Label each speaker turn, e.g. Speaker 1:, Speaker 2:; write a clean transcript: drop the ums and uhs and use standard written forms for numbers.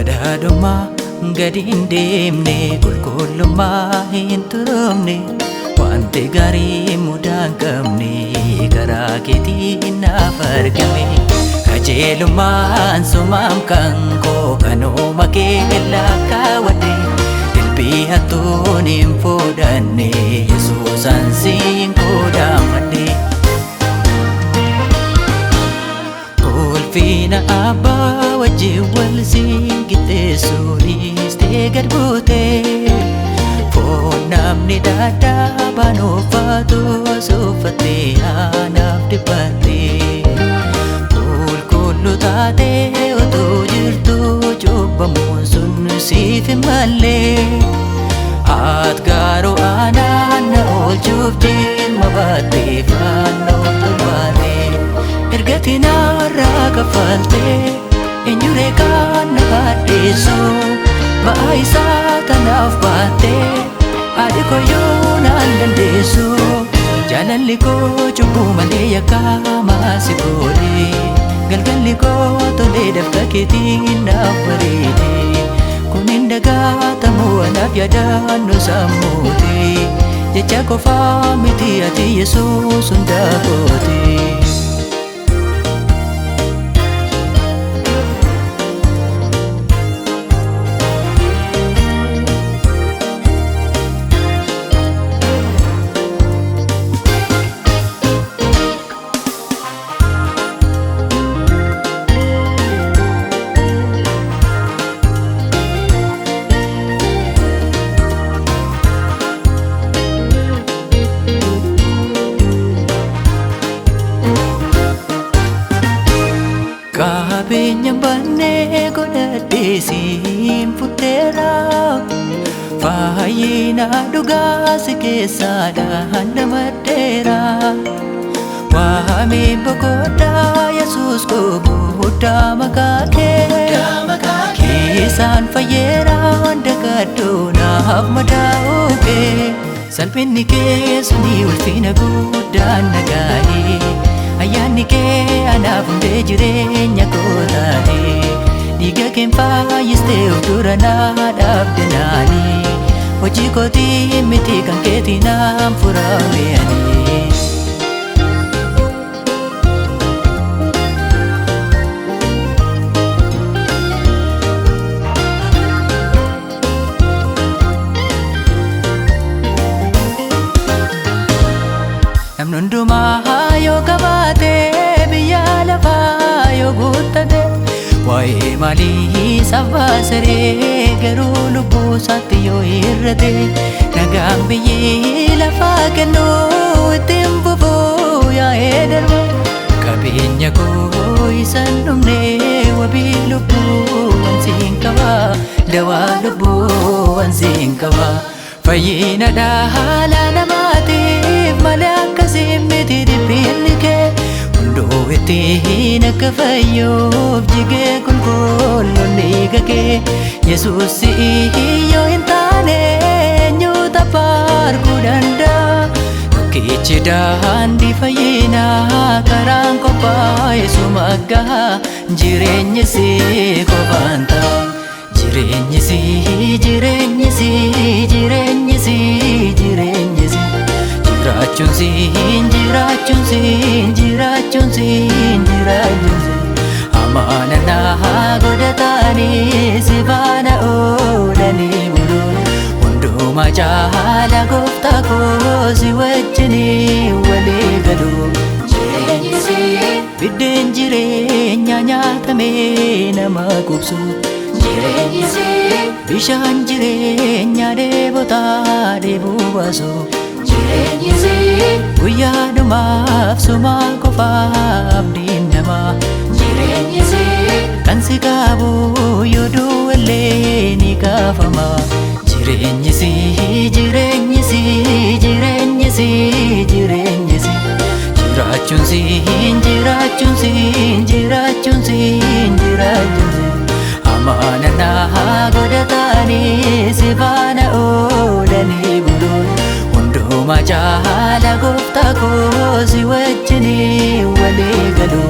Speaker 1: Badhaadhummaa gadi hin deemne, qulqullummaa hin turomne, wanti gaarii mudaa hin qabne karaa keetiin naaf argame. Qajeelummaan sumaam kan koo kanuma kee lakkaawwadhe, dilbii hattuun hin fuudhanne, Yesuusaan siin qoodammadhe. Ulfina abbaa wajjin wal siin qixxeessuunis ta'e gad buute, foon namni dadhabaan uffatu uffattee anaaf dhiphatte. Qulqulluu taatee utuu jirtu cubbamuun sun siif hin malle, ati garuu anaan na oolchuuf jirma baattee fannoo tolbaate. Ergati narraa kaffaltee eenyuree kan na hadheessu, ba'aa isaa tanaaf baattee haadhi koyyuu naan dandeessu. Jaalalli koo cubbuu malee yakkamaa si godhe, galgalli koo tolee dafqa keetiin naaf bareede. Kun hin dagatamu anaaf yaadannoo sammuuti, jecha qofaa miti ati Yesuus hunda kooti. Qabeenya bannee godhadhee siin futteera, fayyina dhugaa si keessaadhaan namadheera. Waameen boqodhaa Yesuus koo guddaa maqaa kee, isaan fayyeera dagadhoo naaf madaa'uu kee. Salphinni kee suni ulfina guddaan nagaa'ee, ayyaanni kee anaaf hundee jireenya koo taate. Dhiiga keen fayyistee of dura naa dhaabde naani, hojii kootii miti kan keetii naan furame ani. Namni hundumaa yoo qabaate biyya lafaa yoo guuttate, waa'ee maalii isaaf baasaree garuu lubbuu isaatti yoo hir'ate? Nagaan biyyi lafaa kennu ittiin fufuu yaa'ee darba, qabeenya koo isa hin dhumne wabii lubbuu wansiin qaba, dawaa lubbuu wansiin qaba. Fayyina dhala namaatiif malee akkasii miti dhiphinni kee, hunduu ittiin akka fayyuuf jigee qulqulluun dhiiga kee. Yesuus si'i yoo hin taane eenyu taphaarkuu danda'a? Tokkichi daandii fayyinaa karaan qophaa'e suma gaha, jireenyi si qofaan ta'a. Jireenyi si, jireenyi si, jireenyi si, jireenyi si, jiraachuun si, jiraachuun si, jiraachuun si, jiraachuun si. Amaanannaa godhatanii si faana oolanii bulu, hundumaa caala gooftaa koo si wajjinii walii galu.
Speaker 2: Jireenyi si
Speaker 1: Biddeen jireenyaa nyaatamee nama qubsu.
Speaker 2: Jireenyi si
Speaker 1: Bishaan jireenyaa dheebotaa dheebuu baasu.
Speaker 2: Jireenyi si
Speaker 1: Guyyaa dhumaaf sumaa qofaa abdiin namaa.
Speaker 2: Jireenyi si
Speaker 1: Kan si qabu yoo du'ellee ni kaafama. Jireenyi si, jireenyi si, jireenyi si, jireenyi si, jiraachuun si, jiraachuun si, jiraachuun si, jiraachuun si. Amaanannaa godhatanii si faana oolanii bulu, hundumaa caala gooftaa koo si wajjinii walii galu.